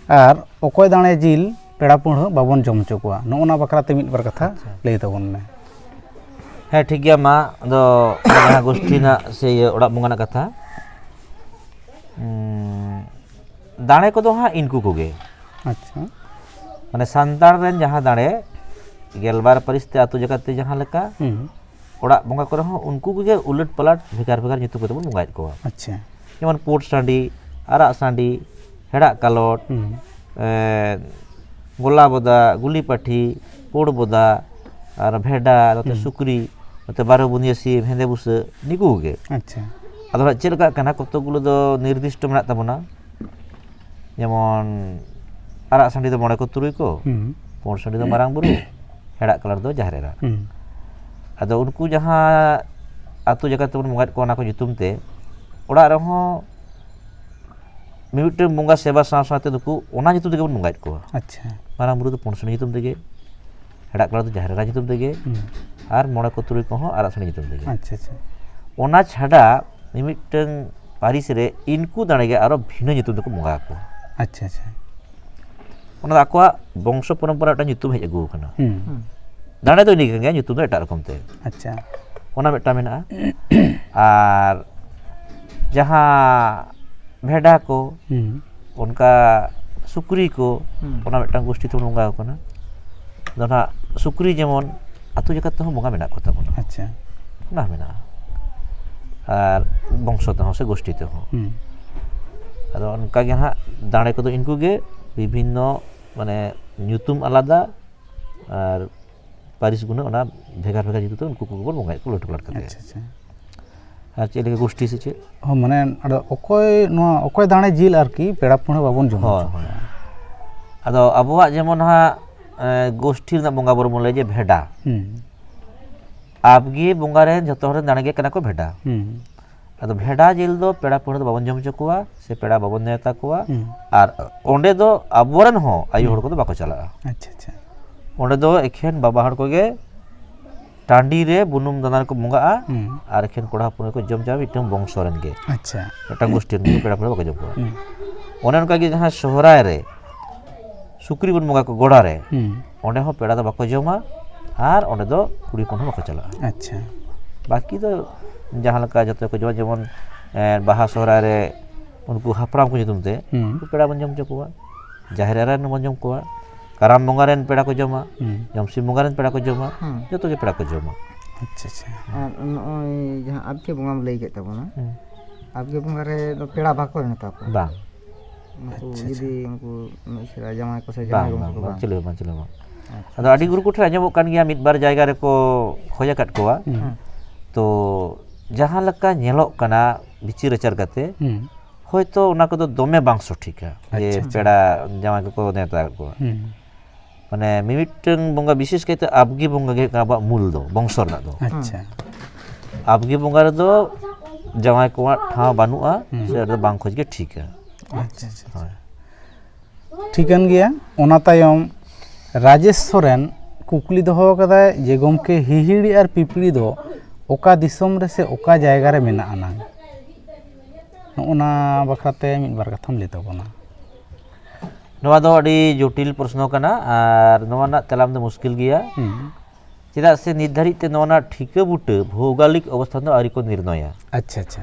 ᱟᱨ ᱚᱠᱚᱭ ᱫᱟᱲᱮ ᱡᱤᱞ ᱯᱮᱲᱟ ᱯᱟᱹᱲᱦᱟᱹ ᱵᱟᱵᱚᱱ ᱡᱚᱢ ᱦᱚᱪᱚ ᱠᱚᱣᱟ? ᱱᱚᱜᱼᱚ ᱱᱟ ᱵᱟᱠᱷᱨᱟ ᱛᱮ ᱢᱤᱫ ᱵᱟᱨ ᱠᱟᱛᱷᱟ ᱟᱪᱪᱷᱟ᱾ ᱞᱟᱹᱭ ᱛᱟᱵᱚᱱ ᱢᱮ᱾ ᱦᱮᱸ, ᱴᱷᱤᱠ ᱜᱮᱭᱟ᱾ ᱢᱟ, ᱟᱫᱚ ᱡᱟᱦᱟᱸ ᱜᱳᱥᱴᱤ ᱨᱮᱱᱟᱜ ᱥᱮ ᱤᱭᱟᱹ ᱚᱲᱟᱜ ᱵᱚᱸᱜᱟ ᱨᱮᱱᱟᱜ ᱠᱟᱛᱷᱟ, ᱩᱸ, ᱫᱟᱲᱮ ᱠᱚᱫᱚ ᱦᱟᱸᱜ ᱤᱱᱠᱩ ᱠᱚᱜᱮ᱾ ᱟᱪᱪᱷᱟ᱾ ᱢᱟᱱᱮ ᱥᱟᱱᱛᱟᱲ ᱨᱮᱱ ᱡᱟᱦᱟᱸ ᱫᱟᱲᱮ, ᱜᱮᱞᱵᱟᱨ ᱯᱟᱹᱨᱤᱥ ᱛᱮ ᱟᱹᱛᱩ ᱡᱟᱠᱟᱛ ᱛᱮ ᱡᱟᱦᱟᱸ ᱞᱮᱠᱟ, ᱦᱩᱸ᱾ ᱚᱲᱟᱜ ᱵᱚᱸᱜᱟ ᱠᱚᱨᱮ ᱦᱚᱸ ᱩᱱᱠᱩ ᱠᱚᱜᱮ ᱩᱞᱟᱹᱴ ᱯᱟᱞᱟᱴ ᱵᱷᱮᱜᱟᱨ ᱵᱷᱮᱜᱟᱨ ᱧᱩᱛᱩᱢ ᱠᱟᱛᱮ ᱵᱚᱱ ᱵᱚᱸᱜᱟᱭᱮᱫ ᱠᱚᱣᱟ᱾ ᱟᱪᱪᱷᱟ᱾ ᱡᱮᱢᱚᱱ ᱯᱩᱸᱰ ᱥᱟᱺᱰᱤ, ᱟᱨᱟᱜ ᱥᱟᱺᱰᱤ, ᱦᱮᱲᱟᱜ ᱠᱟᱞᱚᱴ, ᱦᱩᱸ᱾ ᱮᱸ, ᱜᱚᱞᱟ ᱵᱚᱫᱟ, ᱜᱩᱞᱤ ᱯᱟᱹᱴᱷᱤ, ᱯᱩᱸᱰ ᱵᱚᱫᱟ, ᱟᱨ ᱵᱷᱮᱰᱟ, ᱱᱚᱛᱮ ᱦᱩᱸ᱾ ᱥᱩᱠᱨᱤ, ᱱᱚᱛᱮ ᱵᱟᱨᱚ ᱵᱩᱱᱤᱭᱟᱹ ᱥᱤᱢ, ᱦᱮᱸᱫᱮ ᱵᱩᱥᱟᱹᱜ, ᱱᱤᱠᱩ ᱠᱚᱜᱮ᱾ ᱟᱪᱪᱷᱟ᱾ ᱟᱫᱚ ᱦᱟᱸᱜ ᱪᱮᱫ ᱞᱮᱠᱟᱜ ᱠᱟᱱᱟ, ᱠᱚᱛᱚᱠ ᱜᱩᱞᱳ ᱫᱚ ᱱᱤᱨᱫᱤᱥᱴᱚ ᱢᱮᱱᱟᱜ ᱛᱟᱵᱚᱱᱟ᱾ ᱡᱮᱢᱚᱱ ᱟᱨᱟᱜ ᱥᱟᱺᱰᱤ ᱫᱚ ᱢᱚᱬᱮ ᱠᱚ ᱛᱩᱨᱩᱭ ᱠᱚ, ᱦᱩᱸ᱾ ᱯᱩᱸᱰ ᱥᱟᱺᱰᱤ ᱫᱚ ᱢᱟᱨᱟᱝ ᱵᱩᱨᱩ, ᱦᱮᱲᱟᱜ ᱠᱟᱞᱚᱴ ᱫᱚ ᱡᱟᱦᱮᱨ ᱮᱨᱟ᱾ ᱦᱩᱸ᱾ ᱟᱫᱚ ᱩᱱᱠᱩ ᱡᱟᱦᱟᱸ ᱟᱹᱛᱩ ᱡᱟᱠᱟᱛ ᱛᱮᱵᱚᱱ ᱵᱚᱸᱜᱟᱭᱮᱫ ᱠᱚᱣᱟ, ᱚᱱᱟ ᱠᱚ ᱧᱩᱛᱩᱢ ᱛᱮ ᱚᱲᱟᱜ ᱨᱮᱦᱚᱸ ᱢᱤᱢᱤᱫᱴᱟᱝ ᱵᱚᱸᱜᱟ ᱥᱮᱵᱟ ᱥᱟᱶ ᱥᱟᱶᱛᱮ ᱱᱩᱠᱩ ᱚᱱᱟ ᱧᱩᱛᱩᱢ ᱛᱮᱜᱮ ᱵᱚᱱ ᱵᱚᱸᱜᱟᱭᱮᱫ ᱠᱚᱣᱟ᱾ ᱟᱪᱪᱷᱟ᱾ ᱢᱟᱨᱟᱝ ᱵᱩᱨᱩ ᱫᱚ ᱯᱩᱸᱰ ᱥᱟᱺᱰᱤ ᱧᱩᱛᱩᱢ ᱛᱮᱜᱮ, ᱦᱮᱲᱟᱜ ᱠᱟᱞᱚᱴ ᱫᱚ ᱡᱟᱦᱮᱨ ᱮᱨᱟ ᱧᱩᱛᱩᱢ ᱛᱮᱜᱮ, ᱦᱩᱸ᱾ ᱟᱨ ᱢᱚᱬᱮ ᱠᱚ ᱛᱩᱨᱩᱭ ᱠᱚᱦᱚᱸ ᱟᱨᱟᱜ ᱥᱟᱺᱰᱤ ᱧᱩᱛᱩᱢ ᱛᱮᱜᱮ᱾ ᱟᱪᱪᱷᱟ, ᱟᱪᱪᱷᱟ᱾ ᱚᱱᱟ ᱪᱷᱟᱰᱟ ᱢᱤᱢᱤᱫᱴᱟᱝ ᱯᱟᱹᱨᱤᱥ ᱨᱮ ᱤᱱᱠᱩ ᱫᱟᱲᱮ ᱜᱮ ᱟᱨᱚ ᱵᱷᱤᱱᱟᱹ ᱧᱩᱛᱩᱢ ᱛᱮᱠᱚ ᱵᱚᱸᱜᱟ ᱟᱠᱚᱣᱟ᱾ ᱟᱪᱪᱷᱟ, ᱟᱪᱪᱷᱟ᱾ ᱚᱱᱟ ᱫᱚ ᱟᱠᱚᱣᱟᱜ ᱵᱚᱝᱥᱚ ᱯᱚᱨᱚᱢᱯᱚᱨᱟ ᱢᱤᱫᱴᱟᱝ ᱧᱩᱛᱩᱢ ᱦᱮᱡ ᱟᱹᱜᱩ ᱟᱠᱟᱱᱟ᱾ ᱦᱩᱸ᱾ ᱦᱩᱸ᱾ ᱫᱟᱲᱮ ᱫᱚ ᱤᱱᱟᱹ ᱠᱟᱱ ᱜᱮᱭᱟ, ᱧᱩᱛᱩᱢ ᱫᱚ ᱮᱴᱟᱜ ᱨᱚᱠᱚᱢ ᱛᱮ᱾ ᱟᱪᱪᱷᱟ᱾ ᱚᱱᱟ ᱢᱤᱫᱴᱟᱝ ᱢᱮᱱᱟᱜᱼᱟ᱾ ᱟᱨ ᱡᱟᱦᱟᱸ ᱵᱷᱮᱰᱟ ᱠᱚ, ᱦᱩᱸ᱾ ᱚᱱᱠᱟ ᱥᱩᱠᱨᱤ ᱠᱚ, ᱦᱩᱸ᱾ ᱚᱱᱟ ᱢᱤᱫᱴᱟᱝ ᱜᱳᱥᱴᱤ ᱛᱮᱵᱚᱱ ᱵᱚᱸᱜᱟ ᱟᱠᱚ ᱠᱟᱱᱟ᱾ ᱟᱫᱚ ᱱᱟᱦᱟᱜ ᱥᱩᱠᱨᱤ ᱡᱮᱢᱚᱱ ᱟᱹᱛᱩ ᱡᱟᱠᱟᱛ ᱛᱮᱦᱚᱸ ᱵᱚᱸᱜᱟ ᱢᱮᱱᱟᱜ ᱠᱚ ᱛᱟᱵᱚᱱᱟ᱾ ᱟᱪᱪᱷᱟ᱾ ᱚᱱᱟ ᱦᱚᱸ ᱢᱮᱱᱟᱜᱼᱟ᱾ ᱟᱨ ᱵᱚᱝᱥᱚ ᱛᱮᱦᱚᱸ ᱥᱮ ᱜᱳᱥᱴᱤ ᱛᱮᱦᱚᱸ᱾ ᱦᱩᱸ᱾ ᱟᱫᱚ ᱚᱱᱠᱟ ᱜᱮ ᱦᱟᱸᱜ ᱫᱟᱲᱮ ᱠᱚᱫᱚ ᱤᱱᱠᱩ ᱜᱮ ᱵᱤᱵᱷᱤᱱᱱᱚ, ᱢᱟᱱᱮ, ᱧᱩᱛᱩᱢ ᱟᱞᱟᱫᱟ ᱟᱨ ᱯᱟᱹᱨᱤᱥ ᱜᱩᱱᱟᱹ ᱚᱱᱟ ᱵᱷᱮᱜᱟᱨ ᱵᱷᱮᱜᱟᱨ ᱧᱩᱛᱩᱢ ᱛᱮ ᱩᱱᱠᱩ ᱠᱚᱜᱮ ᱵᱚᱱ ᱵᱚᱸᱜᱟᱭᱮᱫ ᱠᱚᱣᱟ ᱞᱟᱹᱴᱩ ᱯᱟᱞᱟᱴ ᱠᱟᱛᱮ᱾ ᱟᱪᱪᱷᱟ, ᱟᱪᱪᱷᱟ᱾ ᱟᱨ ᱪᱮᱫ ᱞᱮᱠᱟ ᱜᱳᱥᱴᱤ ᱥᱮ ᱪᱮᱫ? ᱦᱚᱸ, ᱢᱟᱱᱮ, ᱟᱫᱚ ᱚᱠᱚᱭ ᱱᱚᱣᱟ, ᱚᱠᱚᱭ ᱫᱟᱲᱮ ᱡᱤᱞ ᱟᱨᱠᱤ ᱯᱮᱲᱟ ᱯᱟᱹᱲᱦᱟᱹ ᱵᱟᱵᱚᱱ ᱡᱚᱢ ᱦᱚᱪᱚ ᱦᱳᱭ, ᱠᱚᱣᱟ᱾ ᱦᱳᱭ᱾ ᱟᱫᱚ ᱟᱵᱚᱣᱟᱜ ᱡᱮᱢᱚᱱ ᱦᱟᱸᱜ, ᱮ, ᱜᱳᱥᱴᱤ ᱨᱮᱱᱟᱜ ᱵᱚᱸᱜᱟ ᱵᱩᱨᱩ ᱵᱚᱱ ᱞᱟᱹᱭ ᱡᱮ ᱵᱷᱮᱰᱟ᱾ ᱦᱩᱸ᱾ ᱟᱵᱜᱮ ᱵᱚᱸᱜᱟ ᱨᱮᱱ ᱡᱚᱛᱚ ᱦᱚᱲ ᱨᱮᱱ ᱫᱟᱲᱮ ᱜᱮ ᱠᱟᱱᱟ ᱠᱚ ᱵᱷᱮᱰᱟ᱾ ᱦᱩᱸ᱾ ᱟᱫᱚ ᱵᱷᱮᱰᱟ ᱡᱤᱞ ᱫᱚ ᱯᱮᱲᱟ ᱯᱟᱹᱲᱦᱟᱹ ᱫᱚ ᱵᱟᱵᱚᱱ ᱡᱚᱢ ᱦᱚᱪᱚ ᱠᱚᱣᱟ ᱥᱮ ᱯᱮᱲᱟ ᱵᱟᱵᱚᱱ ᱱᱮᱣᱛᱟ ᱠᱚᱣᱟ᱾ ᱦᱩᱸ᱾ ᱟᱨ ᱚᱸᱰᱮ ᱫᱚ ᱟᱵᱚᱨᱮᱱ ᱦᱚᱸ ᱟᱭᱳ ᱦᱚᱲ ᱦᱩᱸ᱾ ᱠᱚᱫᱚ ᱵᱟᱠᱚ ᱪᱟᱞᱟᱜᱼᱟ᱾ ᱟᱪᱪᱷᱟ, ᱟᱪᱪᱷᱟ᱾ ᱚᱸᱰᱮ ᱫᱚ ᱮᱠᱷᱮᱱ ᱵᱟᱵᱟ ᱦᱚᱲ ᱠᱚᱜᱮ ᱴᱟᱺᱰᱤ ᱨᱮ ᱵᱩᱱᱩᱢ ᱫᱟᱱᱟ ᱨᱮᱠᱚ ᱵᱚᱸᱜᱟᱜᱼᱟ᱾ ᱦᱩᱸ᱾ ᱟᱨ ᱮᱠᱷᱮᱱ ᱠᱚᱲᱟ ᱦᱚᱯᱚᱱ ᱜᱮᱠᱚ ᱡᱚᱢ ᱪᱟᱵᱟ ᱢᱤᱫᱴᱟᱝ ᱵᱚᱝᱥᱚ ᱨᱮᱱ ᱜᱮ᱾ ᱟᱪᱪᱷᱟ᱾ ᱢᱤᱫᱴᱟᱝ ᱜᱳᱥᱴᱤ ᱨᱮᱱ ᱜᱮ ᱯᱮᱲᱟ ᱯᱟᱹᱲᱦᱟᱹ ᱵᱟᱠᱚ ᱡᱚᱢ ᱠᱚᱣᱟ᱾ ᱦᱩᱸ᱾ ᱚᱱᱮ ᱚᱱᱠᱟ ᱜᱮ ᱡᱟᱦᱟᱸ ᱥᱚᱦᱨᱟᱭ ᱨᱮ ᱥᱩᱠᱨᱤ ᱵᱚᱱ ᱵᱚᱸᱜᱟ ᱠᱚ ᱜᱚᱲᱟ ᱨᱮ, ᱦᱩᱸ᱾ ᱚᱸᱰᱮ ᱦᱚᱸ ᱯᱮᱲᱟ ᱫᱚ ᱵᱟᱠᱚ ᱡᱚᱢᱟ ᱟᱨ ᱚᱸᱰᱮ ᱫᱚ ᱠᱩᱲᱤ ᱦᱚᱯᱚᱱ ᱦᱚᱸ ᱵᱟᱠᱚ ᱪᱟᱞᱟᱜᱼᱟ᱾ ᱟᱪᱪᱷᱟ᱾ ᱵᱟᱹᱠᱤ ᱫᱚ ᱡᱟᱦᱟᱸ ᱞᱮᱠᱟ ᱡᱚᱛᱚ ᱠᱚ ᱡᱚᱢᱟ, ᱡᱮᱢᱚᱱ, ᱮ, ᱵᱟᱦᱟ ᱥᱚᱦᱨᱟᱭ ᱨᱮ ᱩᱱᱠᱩ ᱦᱟᱯᱲᱟᱢ ᱠᱚ ᱧᱩᱛᱩᱢ ᱛᱮ ᱦᱩᱸ᱾ ᱩᱱᱠᱩ ᱯᱮᱲᱟ ᱵᱚᱱ ᱡᱚᱢ ᱦᱚᱪᱚ ᱠᱚᱣᱟ, ᱡᱟᱦᱮᱨ ᱮᱨᱟ ᱨᱮᱱ ᱵᱚᱱ ᱡᱚᱢ ᱠᱚᱣᱟ, ᱠᱟᱨᱟᱢ ᱵᱚᱸᱜᱟ ᱨᱮᱱ ᱯᱮᱲᱟ ᱠᱚ ᱡᱚᱢᱟ, ᱦᱩᱸ᱾ ᱡᱚᱢᱥᱤᱢ ᱵᱚᱸᱜᱟ ᱨᱮᱱ ᱯᱮᱲᱟ ᱠᱚ ᱡᱚᱢᱟ, ᱦᱩᱸ᱾ ᱡᱚᱛᱚ ᱜᱮ ᱯᱮᱲᱟ ᱠᱚ ᱡᱚᱢᱟ᱾ ᱟᱪᱪᱷᱟ, ᱟᱪᱪᱷᱟ᱾ ᱟᱨ ᱱᱚᱜᱼᱚᱭ ᱡᱟᱦᱟᱸ ᱟᱵᱜᱮ ᱵᱚᱸᱜᱟᱢ ᱞᱟᱹᱭ ᱠᱮᱫ ᱛᱟᱵᱚᱱᱟ, ᱦᱩᱸ᱾ ᱟᱵᱜᱮ ᱵᱚᱸᱜᱟ ᱨᱮ ᱫᱚ ᱯᱮᱲᱟ ᱵᱟᱠᱚ ᱢᱮᱛᱟ ᱠᱚᱣᱟ? ᱵᱟᱝ᱾ ᱩᱱᱠᱩ ᱟᱪᱪᱷᱟ, ᱡᱩᱫᱤ ᱩᱱᱠᱩ ᱢᱤᱥᱨᱟ ᱡᱟᱶᱟᱭ ᱠᱚ ᱥᱮ ᱵᱟᱝ, ᱡᱟᱶᱟᱭ ᱵᱟᱝ, ᱜᱚᱢᱠᱮ ᱠᱚ ᱵᱟᱝ, ᱵᱟᱝ? ᱪᱤᱞᱤ ᱦᱚᱸ ᱵᱟᱝ, ᱪᱤᱞᱤ ᱦᱚᱸ ᱵᱟᱝ᱾ ᱟᱪᱪᱷᱟ, ᱟᱫᱚ ᱟᱹᱰᱤ ᱟᱪᱪᱷᱟ᱾ ᱜᱩᱨᱩ ᱠᱚᱴᱷᱮᱱ ᱟᱸᱡᱚᱢᱚᱜ ᱠᱟᱱ ᱜᱮᱭᱟ, ᱢᱤᱫ ᱵᱟᱨ ᱡᱟᱭᱜᱟ ᱨᱮᱠᱚ ᱠᱷᱚᱡ ᱟᱠᱟᱫ ᱠᱚᱣᱟ᱾ ᱦᱩᱸ᱾ ᱛᱚ ᱡᱟᱦᱟᱸ ᱞᱮᱠᱟ ᱧᱮᱞᱚᱜ ᱠᱟᱱᱟ ᱵᱤᱪᱟᱹᱨ ᱟᱪᱟᱨ ᱠᱟᱛᱮ, ᱦᱩᱸ᱾ ᱦᱚᱭᱛᱚ ᱚᱱᱟ ᱠᱚᱫᱚ ᱫᱚᱢᱮ ᱵᱟᱝ ᱥᱚᱴᱷᱤᱠᱟ, ᱡᱮ ᱟᱪᱪᱷᱟ, ᱟᱪᱪᱷᱟ᱾ ᱯᱮᱲᱟ ᱡᱟᱶᱟᱭ ᱠᱚᱠᱚ ᱱᱮᱣᱛᱟ ᱟᱠᱟᱫ ᱠᱚᱣᱟ᱾ ᱦᱩᱸ᱾ ᱢᱟᱱᱮ ᱢᱤᱢᱤᱫᱴᱟᱝ ᱵᱚᱸᱜᱟ, ᱵᱤᱥᱮᱥ ᱠᱟᱭᱛᱮ ᱟᱵᱜᱤ ᱵᱚᱸᱜᱟ ᱜᱮ ᱦᱩᱭᱩᱜ ᱠᱟᱱᱟ ᱟᱵᱚᱣᱟᱜ ᱢᱩᱞ ᱫᱚ, ᱵᱚᱝᱥᱚ ᱨᱮᱱᱟᱜ ᱫᱚ᱾ ᱟᱪᱪᱷᱟ᱾ ᱟᱵᱜᱤ ᱵᱚᱸᱜᱟ ᱨᱮᱫᱚ ᱡᱟᱶᱟᱭ ᱠᱚᱣᱟᱜ ᱴᱷᱟᱶ ᱵᱟᱹᱱᱩᱜᱼᱟ, ᱦᱩᱸ᱾ ᱥᱮ ᱚᱸᱰᱮ ᱫᱚ ᱵᱟᱝ ᱠᱷᱚᱡᱽ ᱜᱮ ᱴᱷᱤᱠᱟ᱾ ᱟᱪᱪᱷᱟ, ᱟᱪᱪᱷᱟ᱾ ᱦᱳᱭ᱾ ᱴᱷᱤᱠᱟᱹᱱ ᱜᱮᱭᱟ᱾ ᱚᱱᱟ ᱛᱟᱭᱚᱢ ᱨᱟᱡᱮᱥ ᱥᱚᱨᱮᱱ ᱠᱩᱠᱞᱤ ᱫᱚᱦᱚ ᱟᱠᱟᱫᱟᱭ ᱡᱮ, ᱜᱚᱢᱠᱮ, ᱦᱤᱦᱤᱲᱤ ᱟᱨ ᱯᱤᱯᱤᱲᱤ ᱫᱚ ᱚᱠᱟ ᱫᱤᱥᱚᱢ ᱨᱮ ᱥᱮ ᱚᱠᱟ ᱡᱟᱭᱜᱟ ᱨᱮ ᱢᱮᱱᱟᱜ ᱟᱱᱟᱝ? ᱱᱚᱜᱼᱚ ᱱᱟ ᱵᱟᱠᱷᱨᱟᱛᱮ ᱢᱤᱫ ᱵᱟᱨ ᱠᱟᱛᱷᱟᱢ ᱞᱟᱹᱭ ᱛᱟᱵᱚᱱᱟ᱾ ᱱᱚᱣᱟ ᱫᱚ ᱟᱹᱰᱤ ᱡᱚᱴᱤᱞ ᱯᱨᱚᱥᱱᱚ ᱠᱟᱱᱟ ᱟᱨ ᱱᱚᱣᱟ ᱨᱮᱱᱟᱜ ᱛᱮᱞᱟᱢ ᱫᱚ ᱢᱩᱥᱠᱤᱞ ᱜᱮᱭᱟ᱾ ᱦᱩᱸ᱾ ᱪᱮᱫᱟᱜ ᱥᱮ ᱱᱤᱛ ᱫᱷᱟᱹᱨᱤᱡ ᱛᱮ ᱱᱚᱣᱟ ᱨᱮᱱᱟᱜ ᱴᱷᱤᱠᱟᱹ ᱵᱩᱴᱟᱹ ᱵᱷᱳᱣᱜᱳᱞᱤᱠ ᱚᱵᱚᱥᱛᱷᱟᱱ ᱫᱚ ᱟᱹᱣᱨᱤ ᱠᱚ ᱱᱤᱨᱱᱚᱭᱟ᱾ ᱟᱪᱪᱷᱟ, ᱟᱪᱪᱷᱟ᱾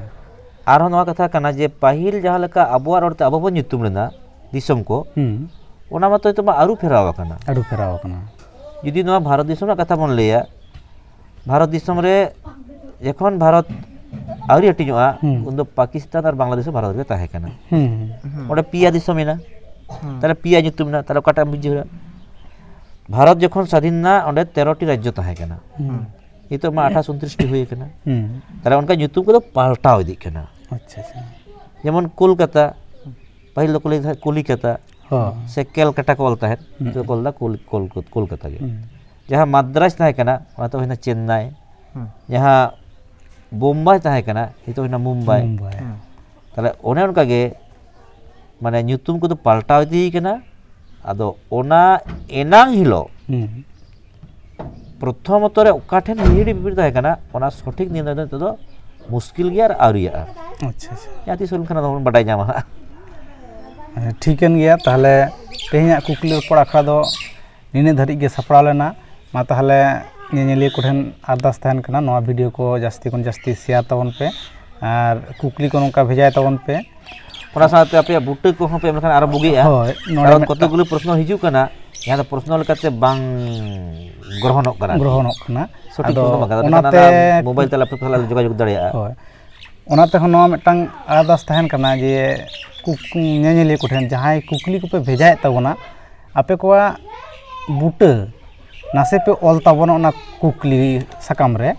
ᱟᱨᱦᱚᱸ ᱱᱚᱣᱟ ᱠᱟᱛᱷᱟ ᱠᱟᱱᱟ ᱡᱮ ᱯᱟᱹᱦᱤᱞ ᱡᱟᱦᱟᱸ ᱞᱮᱠᱟ ᱟᱵᱚᱣᱟᱜ ᱨᱚᱲ ᱛᱮ ᱟᱵᱚ ᱵᱚᱱ ᱧᱩᱛᱩᱢ ᱞᱮᱱᱟ ᱫᱤᱥᱚᱢ ᱠᱚ, ᱦᱩᱸ᱾ ᱚᱱᱟ ᱢᱟᱛᱚ ᱱᱤᱛᱚᱜ ᱢᱟ ᱟᱹᱨᱩ ᱯᱷᱮᱨᱟᱣ ᱟᱠᱟᱱᱟ᱾ ᱟᱹᱨᱩ ᱯᱷᱮᱨᱟᱣ ᱟᱠᱟᱱᱟ᱾ ᱡᱩᱫᱤ ᱱᱚᱣᱟ ᱵᱷᱟᱨᱚᱛ ᱫᱤᱥᱚᱢ ᱨᱮᱱᱟᱜ ᱠᱟᱛᱷᱟ ᱵᱚᱱ ᱞᱟᱹᱭᱟ, ᱵᱷᱟᱨᱚᱛ ᱫᱤᱥᱚᱢ ᱨᱮ ᱡᱚᱠᱷᱚᱱ ᱵᱷᱟᱨᱚᱛ ᱟᱹᱣᱨᱤ ᱦᱟᱹᱴᱤᱧᱚᱜᱼᱟ, ᱦᱩᱸ᱾ ᱩᱱᱫᱚ ᱯᱟᱠᱤᱥᱛᱟᱱ ᱟᱨ ᱵᱟᱝᱞᱟᱫᱮᱥ ᱦᱚᱸ ᱵᱷᱟᱨᱚᱛ ᱨᱮᱜᱮ ᱛᱟᱦᱮᱸ ᱠᱟᱱᱟ᱾ ᱦᱩᱸ᱾ ᱦᱩᱸ᱾ ᱚᱸᱰᱮ ᱯᱮᱭᱟ ᱫᱤᱥᱚᱢ ᱮᱱᱟ, ᱦᱩᱸ᱾ ᱛᱟᱦᱞᱮ ᱯᱮᱭᱟ ᱧᱩᱛᱩᱢ ᱮᱱᱟ, ᱛᱟᱦᱞᱮ ᱚᱠᱟᱴᱟᱜ ᱮᱢ ᱵᱩᱡᱷᱟᱹᱣᱟ? ᱵᱷᱟᱨᱚᱛ ᱡᱚᱠᱷᱚᱱ ᱥᱟᱫᱷᱤᱱ ᱮᱱᱟ, ᱚᱸᱰᱮ ᱛᱮᱨᱚ ᱴᱤ ᱨᱟᱡᱽᱡᱚ ᱛᱟᱦᱮᱸ ᱠᱟᱱᱟ᱾ ᱦᱩᱸ᱾ ᱱᱤᱛᱚᱜ ᱢᱟ ᱟᱴᱷᱟᱥ ᱩᱱᱛᱨᱤᱥ ᱴᱤ ᱦᱩᱭ ᱟᱠᱟᱱᱟ᱾ ᱦᱩᱸ᱾ ᱛᱟᱦᱞᱮ ᱚᱱᱠᱟ ᱧᱩᱛᱩᱢ ᱠᱚᱫᱚ ᱯᱟᱞᱴᱟᱣ ᱤᱫᱤᱜ ᱠᱟᱱᱟ᱾ ᱟᱪᱪᱷᱟ, ᱟᱪᱪᱷᱟ᱾ ᱡᱮᱢᱚᱱ ᱠᱳᱞᱠᱟᱛᱟ, ᱯᱟᱹᱦᱤᱞ ᱫᱚᱠᱚ ᱞᱟᱹᱭ ᱛᱟᱦᱮᱸᱫ ᱠᱚᱞᱤᱠᱟᱛᱟ, ᱦᱚᱸ᱾ ᱥᱮ ᱠᱮᱞᱠᱟᱴᱟ ᱠᱚ ᱚᱞ ᱛᱟᱦᱮᱸᱫ, ᱦᱩᱸ᱾ ᱱᱤᱛᱚᱜ ᱠᱚ ᱚᱞ ᱮᱫᱟ ᱠᱳᱞ-, ᱠᱳᱞ-, ᱠᱳᱞᱠᱟᱛᱟ ᱜᱮ᱾ ᱦᱩᱸ᱾ ᱡᱟᱦᱟᱸ ᱢᱟᱫᱽᱨᱟᱡᱽ ᱛᱟᱦᱮᱸ ᱠᱟᱱᱟ, ᱚᱱᱟ ᱫᱚ ᱦᱩᱭᱱᱟ ᱪᱮᱱᱱᱟᱭ᱾ ᱦᱩᱸ᱾ ᱡᱟᱦᱟᱸ ᱵᱳᱢᱵᱟᱭ ᱛᱟᱦᱮᱸ ᱠᱟᱱᱟ, ᱱᱤᱛᱚᱜ ᱦᱩᱭᱱᱟ ᱢᱩᱢᱵᱟᱭ᱾ ᱢᱩᱢᱵᱟᱭ᱾ ᱦᱩᱸ᱾ ᱛᱟᱦᱞᱮ ᱚᱱᱮ ᱚᱱᱠᱟ ᱜᱮ, ᱢᱟᱱᱮ, ᱧᱩᱛᱩᱢ ᱠᱚᱫᱚ ᱯᱟᱞᱴᱟᱣ ᱤᱫᱤᱭ ᱠᱟᱱᱟ᱾ ᱟᱫᱚ ᱚᱱᱟ ᱮᱱᱟᱝ ᱦᱤᱞᱳᱜ ᱦᱩᱸ᱾ ᱯᱨᱚᱛᱷᱚᱢᱚᱛᱚ ᱨᱮ ᱚᱠᱟ ᱴᱷᱮᱱ ᱦᱤᱦᱤᱲᱤ ᱯᱤᱯᱤᱲᱤ ᱛᱟᱦᱮᱸ ᱠᱟᱱᱟ, ᱚᱱᱟ ᱥᱚᱴᱷᱤᱠ ᱱᱤᱨᱱᱚᱭ ᱫᱚ ᱱᱤᱛᱚᱜ ᱫᱚ ᱢᱩᱥᱠᱤᱞ ᱜᱮᱭᱟ ᱟᱨ ᱟᱹᱣᱨᱤᱭᱟᱜᱼᱟ᱾ ᱟᱪᱪᱷᱟ, ᱟᱪᱪᱷᱟ᱾ ᱡᱟᱦᱟᱸ ᱛᱤᱥ ᱦᱩᱭ ᱞᱮᱱᱠᱷᱟᱱ ᱟᱫᱚ ᱵᱚᱱ ᱵᱟᱰᱟᱭ ᱧᱟᱢᱟ ᱦᱟᱸᱜ᱾ ᱦᱮᱸ, ᱴᱷᱤᱠᱟᱹᱱ ᱜᱮᱭᱟ᱾ ᱛᱟᱦᱚᱞᱮ ᱛᱮᱦᱮᱧᱟᱜ ᱠᱩᱠᱞᱤ ᱨᱚᱯᱚᱲ ᱟᱠᱷᱲᱟ ᱫᱚ ᱱᱤᱱᱟᱹᱜ ᱫᱷᱟᱹᱨᱤᱡ ᱜᱮ ᱥᱟᱯᱲᱟᱣ ᱞᱮᱱᱟ᱾ ᱢᱟ ᱛᱟᱦᱚᱞᱮ ᱧᱮᱧᱮᱞᱤᱭᱟᱹ ᱠᱚᱴᱷᱮᱱ ᱟᱨᱫᱟᱥ ᱛᱟᱦᱮᱱ ᱠᱟᱱᱟ, ᱱᱚᱣᱟ ᱵᱷᱤᱰᱤᱭᱳ ᱠᱚ ᱡᱟᱹᱥᱛᱤ ᱠᱷᱚᱱ ᱡᱟᱹᱥᱛᱤ ᱥᱮᱭᱟᱨ ᱛᱟᱵᱚᱱ ᱯᱮ ᱟᱨ ᱠᱩᱠᱞᱤ ᱠᱚ ᱱᱚᱝᱠᱟ ᱵᱷᱮᱡᱟᱭ ᱛᱟᱵᱚᱱ ᱯᱮ᱾ ᱚᱱᱟ ᱥᱟᱶᱛᱮ ᱟᱯᱮᱭᱟᱜ ᱵᱩᱴᱟᱹ ᱠᱚᱦᱚᱸ ᱯᱮ ᱮᱢ ᱞᱮᱠᱷᱟᱱ ᱟᱨᱚ ᱵᱩᱜᱤᱜᱼᱟ᱾ ᱦᱳᱭ, ᱱᱚᱰᱮ ᱠᱟᱨᱚᱱ ᱢᱤᱫᱴᱟᱝ ᱠᱚᱛᱚᱠ ᱜᱩᱞᱳ ᱯᱨᱚᱥᱱᱚ ᱦᱤᱡᱩᱜ ᱠᱟᱱᱟ, ᱡᱟᱦᱟᱸ ᱫᱚ ᱯᱨᱚᱥᱱᱚ ᱞᱮᱠᱟᱛᱮ ᱵᱟᱝ ᱜᱨᱚᱦᱚᱱᱚᱜ ᱠᱟᱱᱟ᱾ ᱜᱨᱚᱦᱚᱱᱚᱜ ᱠᱟᱱᱟ᱾ ᱥᱚᱴᱷᱤᱠ ᱟᱫᱚ ᱯᱨᱚᱥᱱᱚ ᱵᱟᱝ ᱠᱟᱱᱟ᱾ ᱚᱱᱟᱛᱮ ᱚᱱᱟᱛᱮ ᱢᱳᱵᱟᱭᱤᱞ ᱛᱮ ᱞᱮᱯᱴᱚᱯ ᱥᱟᱞᱟᱜ ᱞᱮ ᱡᱳᱜᱟᱡᱳᱜᱽ ᱫᱟᱲᱮᱭᱟᱜᱼᱟ᱾ ᱦᱳᱭ, ᱚᱱᱟ ᱛᱮᱦᱚᱸ ᱱᱚᱣᱟ ᱢᱤᱫᱴᱟᱝ ᱟᱨᱫᱟᱥ ᱛᱟᱦᱮᱱ ᱠᱟᱱᱟ ᱡᱮ ᱠᱩ- ᱧᱮᱧᱮᱞᱤᱭᱟᱹ ᱠᱚᱴᱷᱮᱱ ᱡᱟᱦᱟᱸᱭ ᱠᱩᱠᱞᱤ ᱠᱚᱯᱮ ᱵᱷᱮᱡᱟᱭᱮᱫ ᱛᱟᱵᱚᱱᱟ, ᱟᱯᱮ ᱠᱚᱣᱟᱜ ᱵᱩᱴᱟᱹ ᱱᱟᱥᱮ ᱯᱮ ᱚᱞ ᱛᱟᱵᱚᱱᱟ ᱚᱱᱟ ᱠᱩᱠᱞᱤ ᱥᱟᱠᱟᱢ ᱨᱮ,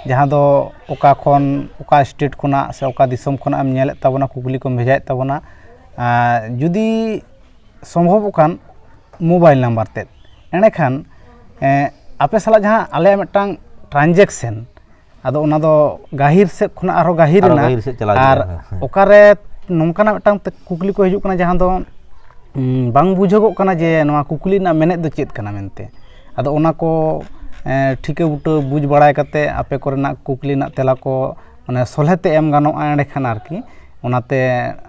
ᱡᱟᱦᱟᱸ ᱫᱚ ᱚᱠᱟ ᱠᱷᱚᱱ, ᱚᱠᱟ ᱥᱴᱮᱴ ᱠᱷᱚᱱᱟᱜ ᱥᱮ ᱚᱠᱟ ᱫᱤᱥᱚᱢ ᱠᱷᱚᱱᱟᱜ ᱮᱢ ᱧᱮᱞᱮᱫ ᱛᱟᱵᱚᱱᱟ, ᱠᱩᱠᱞᱤ ᱠᱚᱢ ᱵᱷᱮᱡᱟᱭᱮᱫ ᱛᱟᱵᱚᱱᱟ᱾ ᱟᱨ ᱡᱩᱫᱤ ᱥᱚᱢᱵᱷᱚᱵᱚᱜ ᱠᱷᱟᱱ ᱢᱳᱵᱟᱭᱤᱞ ᱱᱟᱢᱵᱟᱨ ᱛᱮᱫ, ᱮᱸᱰᱮᱠᱷᱟᱱ ᱮᱸ, ᱟᱯᱮ ᱥᱟᱞᱟᱜ ᱡᱟᱦᱟᱸ ᱟᱞᱮᱭᱟᱜ ᱢᱤᱫᱴᱟᱝ ᱴᱨᱟᱱᱡᱮᱠᱥᱮᱱ, ᱟᱫᱚ ᱚᱱᱟ ᱫᱚ ᱜᱟᱹᱦᱤᱨ ᱥᱮᱫ ᱠᱷᱚᱱᱟᱜ ᱟᱨᱦᱚᱸ ᱜᱟᱹᱦᱤᱨ ᱟᱨᱦᱚᱸ ᱮᱱᱟ᱾ ᱜᱟᱹᱦᱤᱨ ᱥᱮᱫ ᱪᱟᱞᱟᱣ ᱟᱨ ᱤᱫᱤᱜᱼᱟ, ᱦᱮᱸ, ᱦᱮᱸ᱾ ᱚᱠᱟᱨᱮ ᱱᱚᱝᱠᱟᱱᱟᱜ ᱢᱤᱫᱴᱟᱝ ᱛᱮ ᱠᱩᱠᱞᱤ ᱠᱚ ᱦᱤᱡᱩᱜ ᱠᱟᱱᱟ ᱡᱟᱦᱟᱸ ᱫᱚ ᱩᱸ, ᱵᱟᱝ ᱵᱩᱡᱷᱟᱹᱜᱚᱜ ᱠᱟᱱᱟ ᱡᱮ ᱱᱚᱣᱟ ᱠᱩᱠᱞᱤ ᱨᱮᱱᱟᱜ ᱢᱮᱱᱮᱫ ᱫᱚ ᱪᱮᱫ ᱠᱟᱱᱟ ᱢᱮᱱᱛᱮ᱾ ᱟᱫᱚ ᱚᱱᱟ ᱠᱚ ᱮᱸ, ᱴᱷᱤᱠᱟᱹ ᱵᱩᱴᱟᱹ ᱵᱩᱡᱽ ᱵᱟᱲᱟᱭ ᱠᱟᱛᱮ ᱟᱯᱮ ᱠᱚᱨᱮᱱᱟᱜ ᱠᱩᱠᱞᱤ ᱨᱮᱱᱟᱜ ᱛᱮᱞᱟ ᱠᱚ ᱢᱟᱱᱮ ᱥᱚᱞᱦᱮ ᱛᱮ ᱮᱢ ᱜᱟᱱᱚᱜᱼᱟ ᱮᱸᱰᱮᱠᱷᱟᱱ ᱟᱨᱠᱤ᱾ ᱚᱱᱟᱛᱮ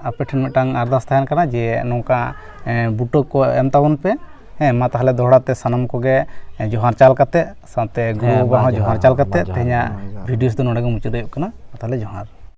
ᱟᱯᱮ ᱴᱷᱮᱱ ᱢᱤᱫᱴᱟᱝ ᱟᱨᱫᱟᱥ ᱛᱟᱦᱮᱱ ᱠᱟᱱᱟ ᱡᱮ ᱱᱚᱝᱠᱟ ᱮᱸ, ᱵᱩᱴᱟᱹ ᱠᱚ ᱮᱢ ᱛᱟᱵᱚᱱ ᱯᱮ᱾ ᱦᱮᱸ, ᱢᱟ ᱛᱟᱦᱚᱞᱮ ᱫᱚᱦᱲᱟ ᱛᱮ ᱥᱟᱱᱟᱢ ᱠᱚᱜᱮ ᱮᱸ, ᱡᱚᱦᱟᱨ ᱪᱟᱞ ᱠᱟᱛᱮ, ᱥᱟᱶᱛᱮ ᱜᱩᱨᱩ ᱦᱮᱸ, ᱵᱟᱵᱟ ᱢᱟ ᱦᱚᱸ ᱡᱚᱦᱟᱨ, ᱡᱚᱦᱟᱨ ᱪᱟᱞ ᱠᱟᱛᱮ ᱢᱟ ᱡᱚᱦᱟᱨ, ᱛᱮᱦᱮᱧᱟᱜ ᱢᱟ ᱡᱚᱦᱟᱨ᱾ ᱵᱷᱤᱰᱤᱭᱳ ᱫᱚ ᱱᱚᱰᱮ ᱜᱮ ᱢᱩᱪᱟᱹᱫ ᱦᱩᱭᱩᱜ ᱠᱟᱱᱟ᱾ ᱢᱟ ᱛᱟᱦᱚᱞᱮ ᱡᱚᱦᱟᱨ᱾